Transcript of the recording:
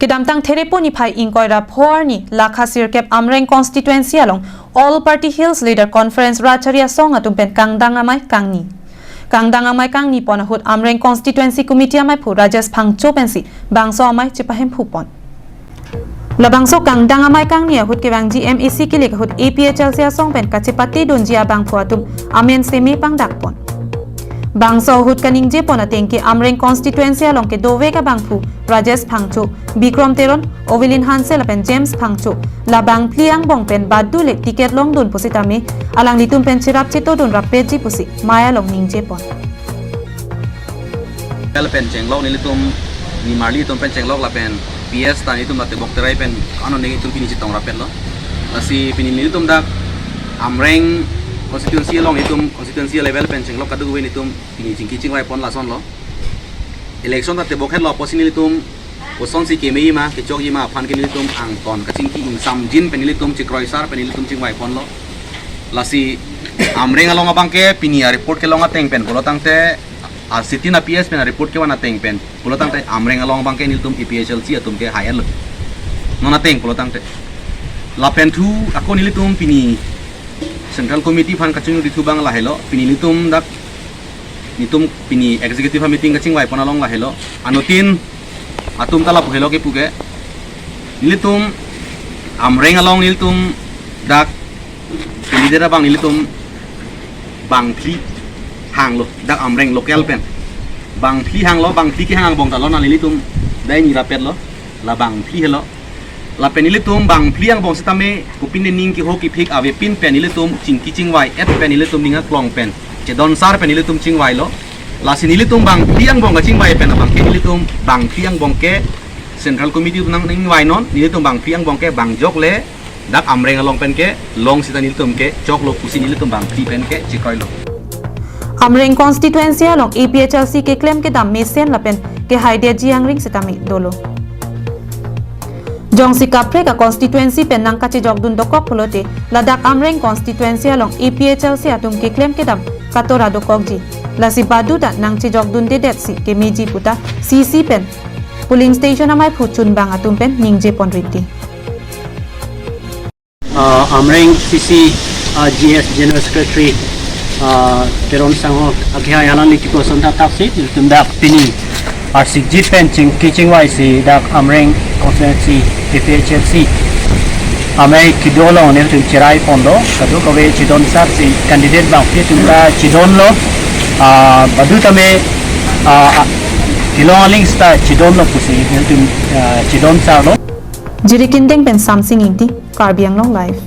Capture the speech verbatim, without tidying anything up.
Kedamtang Therepo niphai ingkoi ra pho arni lakha sirkep Amreng constituency along All Party Hills Leader Conference Rachari Asong atum pen kangdang amei kangni. Kangdang amei kangni pon ahut Amreng Constituency Committee ameiphu Rajesh Phangcho pensi bangso amei chepahemphu pon. Labangso kangdang amei kangni ahut kevangji M A C kilik ahut A P H L C asong pen kachepate dunji abangphu atum amen seme pangdak pon. Bangso ahut kaningje pon ateng ke Amreng constituency along kedovek abangphu Rajesh Phangcho, Bikrom Teron, Ovelin Hanse lapen James Phangcho, la bangphli angbong pen badu le ticket longdun pusitame alanglitum pen cherap chetodun rappetji pusi mei along ningje pon. L pen chenglok nelitum, nimarli atum pen chenglok lapen P S ta nelitum la tebok terai pen ano nelitum pini chetong rappetlo. Lasi pini nelitum dak Amreng constituency along nelitum constituency level pen chenglok kadokave nelitum pini chingki chingvai pon lasonlo. Election ta tebok henlo apotsi nelitum kosonsi kemejima kechokjima aphan ke nelitum angton kachingki ingsamjin pen nelitum chekroisar pen nelitum chingvai ponlo. Lasi Amreng along abangke pini a-report kelong ateng pen pulo tangte, a-sixteen a-P S pen a-report kevan ateng pen pulo tangte Amreng along abangke nelitum A P H L C atum ke higher lo. Non ateng pulo tangte. Lapen thu ako nelitum pini Central Committee aphan kachingri thu abang lahelo, pini nelitum dak nelitum pini executive meeting kachingvai pon along lahelo. Anuttin atum ta lapu helo kepu ke. Nelitum Amreng along nelitum dak pini dera abang nelitum bangphli hanglo, dak Amreng local pen. Bangphli hanglo, bangphli kehang angbong ta lonang nelitum dai ni rappetlo, la bangphli helo. Lapen nelitum bangphli angbong sitame kopine ning keho kephik avepin pen nelitum chingki chingvai et pen nelitum ning aklong pen chedonsar pen nelitum chingvailo. Lasi nelitum bangphli angbong kachingvai pen abangke nelitum bangphli angbong ke Central Committee atum nangning vainon, nelitum bangphli angbong ke bangjok le dak Amreng along pen kelong sita nelitum kechoklo pusi nelitum bangphli pen ke chekroilo. Amreng constituency along A P H L C keklem kedam mesen lapen kehaidetji angring sitame dolo. Jongsi kaprek a-constituency pen nangkachejokdun dokok pulote ladak Amreng constituency along A P H L C atum keklem kedam katora dokokji. Lasi badu ta nangchejokdundedetsi kemeji puta C C pen polling station ameiphu chunbang atum pen ningje pon rinti. Uh, Amreng C C, uh, G S General Secretary, uh, Teron Sangho, akehai alanglitum koson thap thapsi, nelitum dak pini arsikjit pen chingki chingvaisi dak Amreng constituency A P H L C amei kedo along nelitum cherai ponlo, kadokave chedonsarsi candidate bangphli atum ta chedonlo, ah, badu tame, ah, ah, kelong aling sita chedonlo pusi nelitum, ah, chedonsarlo. Jirikindeng pen Samsing Ingti, Karbi Anglong Live.